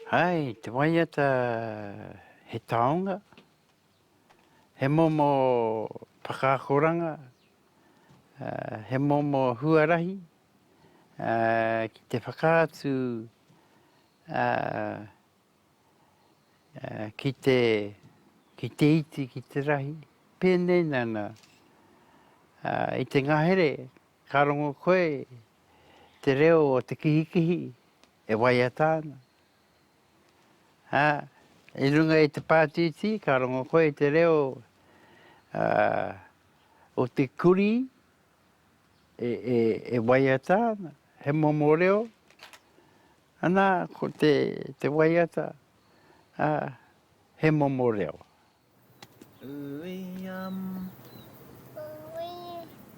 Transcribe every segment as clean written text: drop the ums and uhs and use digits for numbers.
Hai, te waiata he taonga, he momo whakaakoranga, he momo huarahi ki te whakaatu ki te, ki te iti, ki te rahi, pēnei nana, i te ngahere ka rongo koe te reo o te kihikihi e waiata ana. Ā, i runga i te pātītī ka rongo koe i te reo o te kurī e, e, e waiata ana, he momo reo, ana, ko te, te waiata, ā, he momo reo. Uiam. Ui.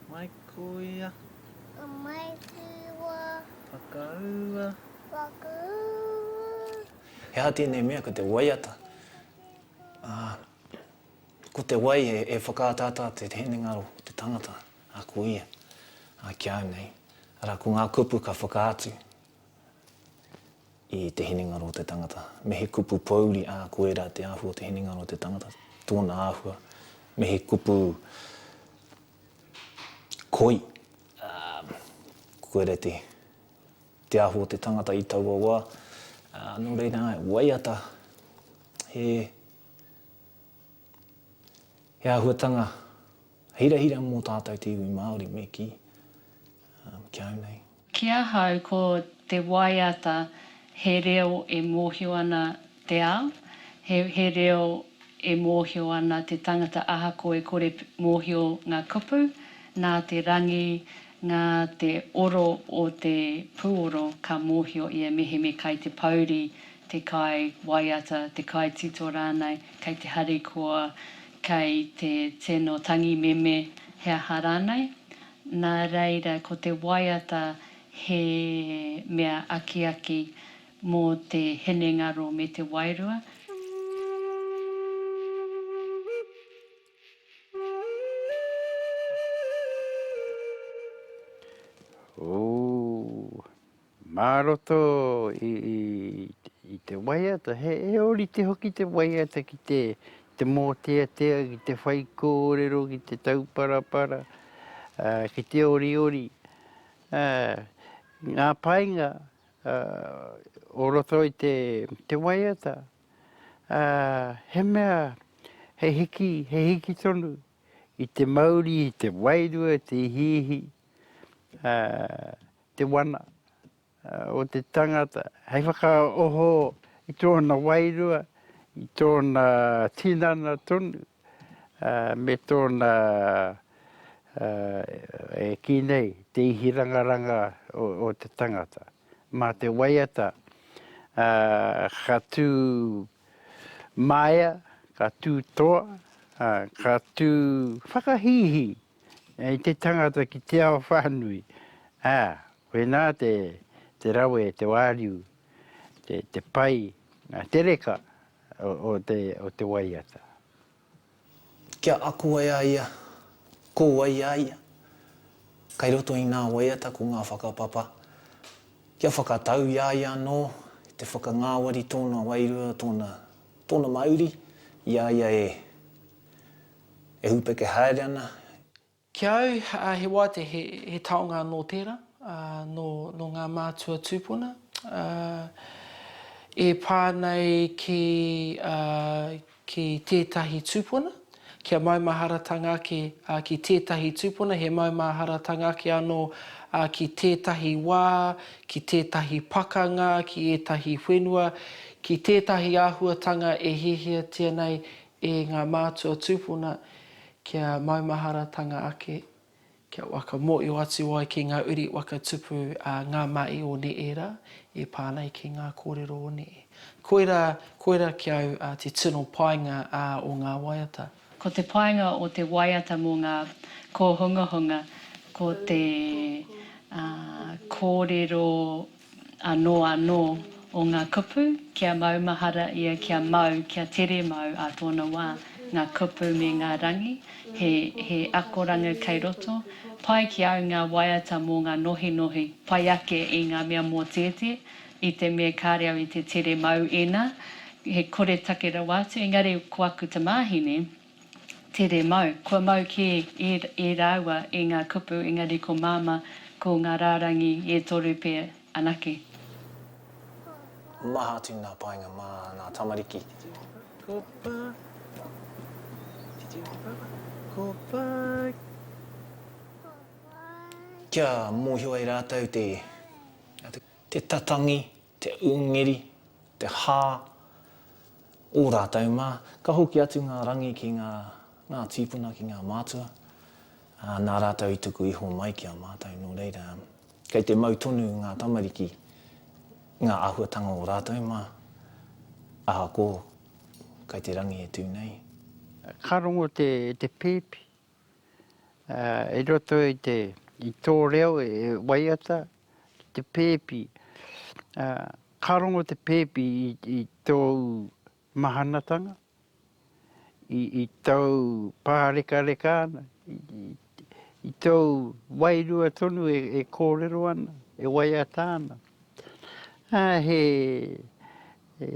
Mai koia. Mai kiwa. Whakaua. Whakaua. He aha tēnei mea ko te waiata? Ā, ko te wai e whakaataata te hinengaro o te tangata, ā, ko ia, ā, ki a au nei. Arā, ko ngā kupu ka whakaatu i te hinengaro o te tangata. Me he kupu pōuri, ā, ko ērā te āhua o te hinengaro o te tangata, tōna āhua. Me he kupu koi, ā, ko ērā te, te āhua o te tangata i taua wā. Ā, nō reira, āe, waiata, he, he āhuatanga hirahira mō tātou te iwi Māori, me kī, ki au nei. Ki ahau ko te waiata he reo e mōhio ana te ao, he he reo e mōhio ana te tangata ahako e kore mōhio ngā kupu, nā te rangi, ngā te oro o te pūoro ka mōhio ia meheme kai te pouri te kai waiata, te kai tito rānei, kei te harikoa, kei te tino tangi meme, he aha rānei. Nā reira, ko te waiata he mea akiaki mō te hinengaro me te wairua. Ooh, mā roto i te waiata, he ōrite hoki te waiata ki te te mōteatea, ki te whaikōrero, ki te tauparapara, ki te oriori. Ngā painga o roto i te waiata, he mea he hiki, he hiki tonu i te mauri, i te wairua, te ihiihi, te wana o te tangata hei whakaoho i tōna wairua, i tōna tinana tonu, me tōna, e kī nei, te ihi rangaranga o te tangata. Mā te waiata ka tū māia, ka tū toa, ka tū whakahīhī i te tangata ki te ao whānui, ā, koinā te, te rawe, te wāriu, te, te pai, te reka o, o, te, o te waiata. Kia ako ai a ia, ko wai a ia. Kei roto i ngā waiata ko ngā whakapapa. Kia whakatau i a ia anō, te whakangāwari tōna wairua, tōna, tōna mauri i a ia e, E hūpeke haere ana. Ki a au, he wā te, he, he taonga anō tērā, nō, nō ngā mātua tūpuna, e pā nei ki, ki tētahi tūpuna, kia maumaharatanga ake ki tētahi tūpuna, he maumaharatanga ake anō ki tētahi wā, ki tētahi pakanga, ki ētahi whenua, ki tētahi āhuatanga e hiahiatia nei e ngā mātua tūpuna kia maumaharatanga ake, kia waka mōio atu ai ki ngā uri waka tupu a ngā mahi o ne'e rā e pā nei ki ngā kōrero o ne'e. Koirā, koirā ki au te tino painga o ngā waiata. Ko te painga o te waiata mō ngā kōhungahunga ko te kōrero anō anō o ngā kupu, kia maumahara ia, kia mau, kia tere mau ā tōna wā, ngā kupu me ngā rangi, he, he akoranga kei roto. Pai ki au ngā waiata mō ngā nohinohi, pai ake i ngā mea mōteete. I te mea kāre au i te tere mau ēnā, he koretake rawa atu, engari ko aku tamāhine, tere mau. Kua mau kē e, e rāua i ngā kupu, engari ko Māmā, ko ngā rārangi e toru pea anake. Maha atu ngā painga mā ngā tamariki. Kia mōhio ai rātou te. Te tatangi, te ūngeri, te hā, ō rātou mā. Ka hoki atu ngā rangi ki ngā, ngā tīpuna, ki ngā mātua, ā, nā rātou i tuku iho mai ki a mātou, nō reira, kei te mau tonu ngā tamariki ngā āhuatanga o rātou mā, ahakoa kei te rangi e tū nei. Ka rongo te, te pēpi, ā, i roto i te, i tō reo e waiata, ki te pēpi, ā, ka rongo te pēpi i, i tōu mahanatanga, i, i tōu pārekareka ana, i, i, i tōu wairua tonu e, e kōrero ana, e waiata ana. Ā, he, he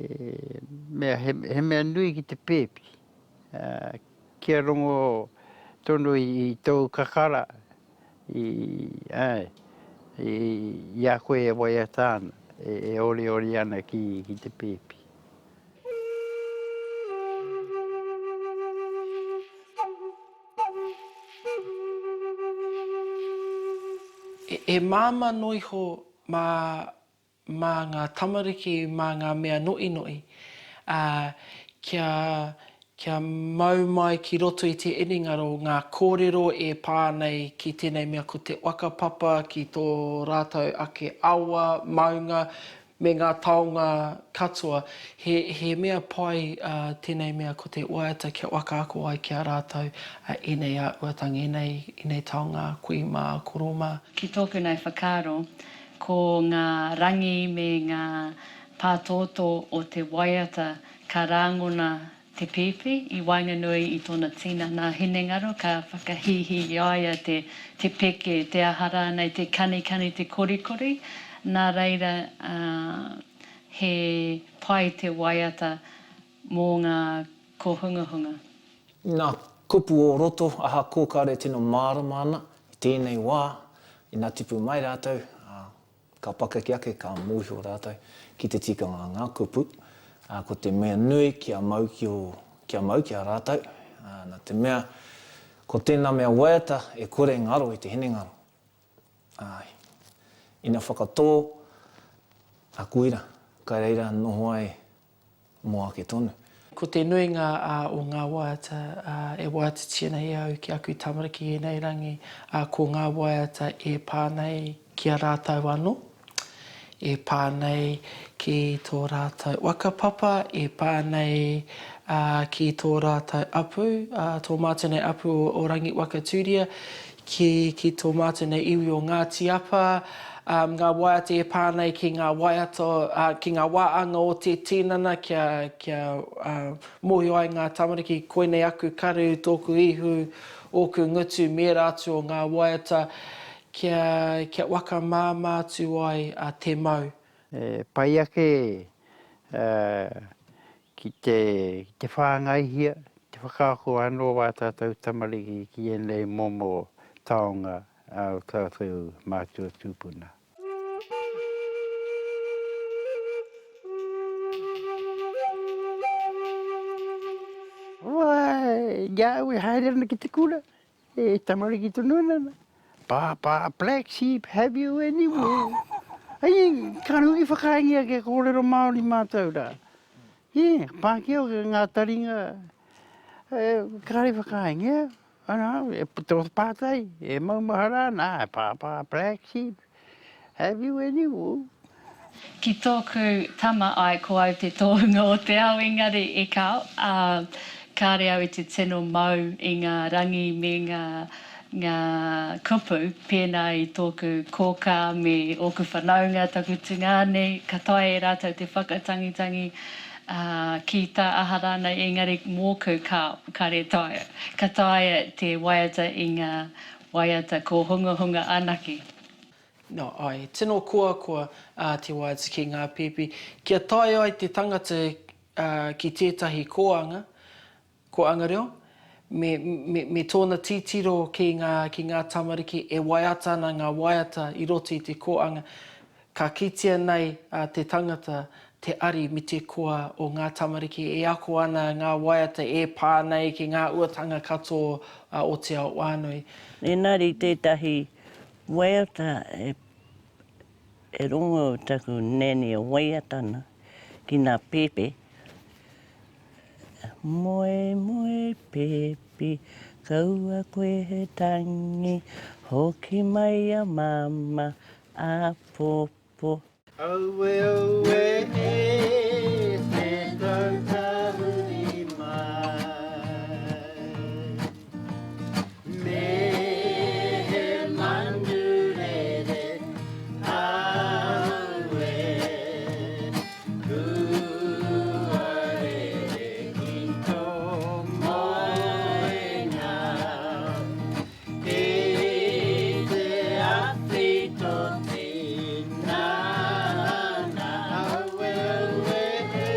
mea, he, he mea nui ki te pēpi, ā, Kia rongo tonu i tōu kakara, i, āe, i, i a koe e waiata ana, e, e oriori ana ki, ki te pēpi. E, e māmā noa iho mā mā ngā tamariki, mā ngā mea noʻinoʻi, ā, kia, kia mau mai ki roto i te inengaro ngā kōrero e pā nei ki tēnei mea ko te whakapapa, ki tō rātou ake awa, maunga, me ngā taonga katoa. He, he mea pai tēnei mea ko te waiata kia whakaako ai ki a rātou ēnei āhuatanga, ēnei, ēnei taonga kui mā, koro mā. Ki tōku nei whakaaro, Ko ngā rangi me ngā pātōtō o te waiata ka rāngona te pēpi i waenganui i tōna tinana hinengaro ka whakahīhī i a ia te te peke, te aha rānei, te kanikani, te korikori. Nā reira, he pai te waiata mō ngā kōhungahunga. Ngā kupu o roto, ahakoa kāore e tino mārama ana i tēnei wā, ina tipu mai rātou, ā, ka pakeke ake, ka mōhio rātou ki te tikanga o ngā kupu, ā, ko te mea nui kia mau ki ō, kia mau ki a rātou, ā, nā te mea, ko tēnā mea waiata e kore e ngaro i te hinengaro. Āe. Ina whakatō a Kuira, kai reira noho ai mō ake tonu. Ko te nuinga o ngā waiata e waiatatia nei e au ki aku tamariki i ēnei rangi, ko ngā waiata e pā nei ki a rātou anō, e pā nei ki tō rātou whakapapa, e pā nei ki tō rātou apu, tō mātou nei apu o Rangiwakatūria, ki, ki tō mātou nei iwi o Ngāti Apa, ā, ngā waiata e pā nei ki ngā waiata, ā, ki ngā wāanga o te tinana kia, kia, ā, mōhio ai ngā tamariki koinei aku karu, tōku ihu, ōku ngutu me ērā atu o ngā waiata kia, kia whakamāmā atu ai a te mau. E pai ake ki te, ki te whāngaihia, te whakaako anō wā tātou tamariki ki ēnei momo taonga a ō tātou mātua tūpuna. I a au e haere ana ki te kura, E tamariki tonu ana na. Pāpā black sheep have you any wool? Ai, kāre hoki whakaaengia kia kōrero Māori mātou rā. Yeah, pākia o ngā taringa, e, kāre whakaaengia, ana, e, tō pātai, e maumahara ana, Pāpā black sheep have you any wool? Ki tōku tama, āe, ko au te tohunga o te ao, engari e kāo, ā, kāre au i te tino mau i ngā rangi me ngā, ngā kupu pēnā i tōku kōkā me ōku whanaunga, taku tungāne, ka taea e rātou te whakatangitangi, ā, ki tā aha rānei, engari mōku, kāo, kāre e taea. Ka taea te waiata i ngā waiata kōhungahunga anake. No, āe, tino koakoa te waiata ki ngā pēpi. Kia tae ai te tangata ki tētahi kōanga, kōanga reo, me, me, me tōna titiro ki ngā, ki ngā tamariki e waiata ana ngā waiata i roto i te kōanga, ka kitea nei te tangata te ari me te koa o ngā tamariki e ako ana ngā waiata e pā nei ki ngā uatanga katoa o te ao whānui. Engari tētahi waiata e rongo taku nanny e waiata ana ki ngā pēpi, Moe, moe pēpi, kaua koe he tangi, hoki mai a māmā āpōpō. Aue aue e te tau tahuri mai Me he manu rere Aue Kua rere ki tō moenga I te awhi tō tinana, aue aue e,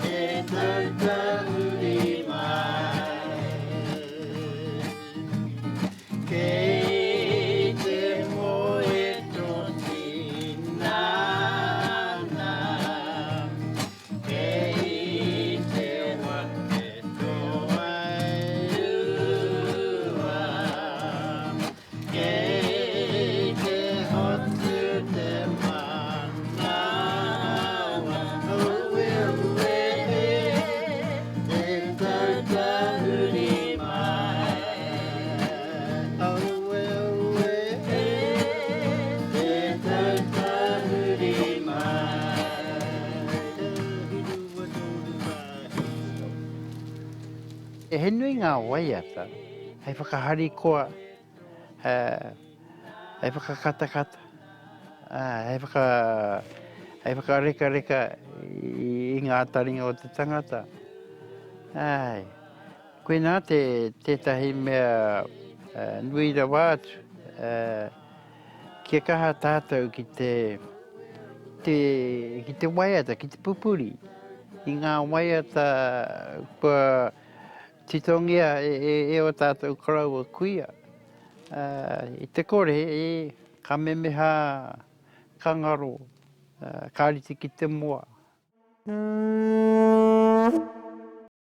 te tau tahuri mai. Kei te moe tō tinana. Kei te wake tō wairua, Kei te hotu te manawa, Aue, aue, te tau tahuri mai. Aue, aue, te tau tahuri mai. He nui ngā waiata hei whakaharikoa, hei whakakatakata, hei whaka, hei whakarekareka i ngā taringa o te tangata. Āe, koinā te, tētahi mea nui rawa atu. Kia kaha tātou ki te, te, ki te waiata, ki te pupuri i ngā waiata kua titongia e, e, e o tātou koroua kuia. Uh, I te kore, e, ka memeha, ka ngaro, uh, ka rite ki te moa.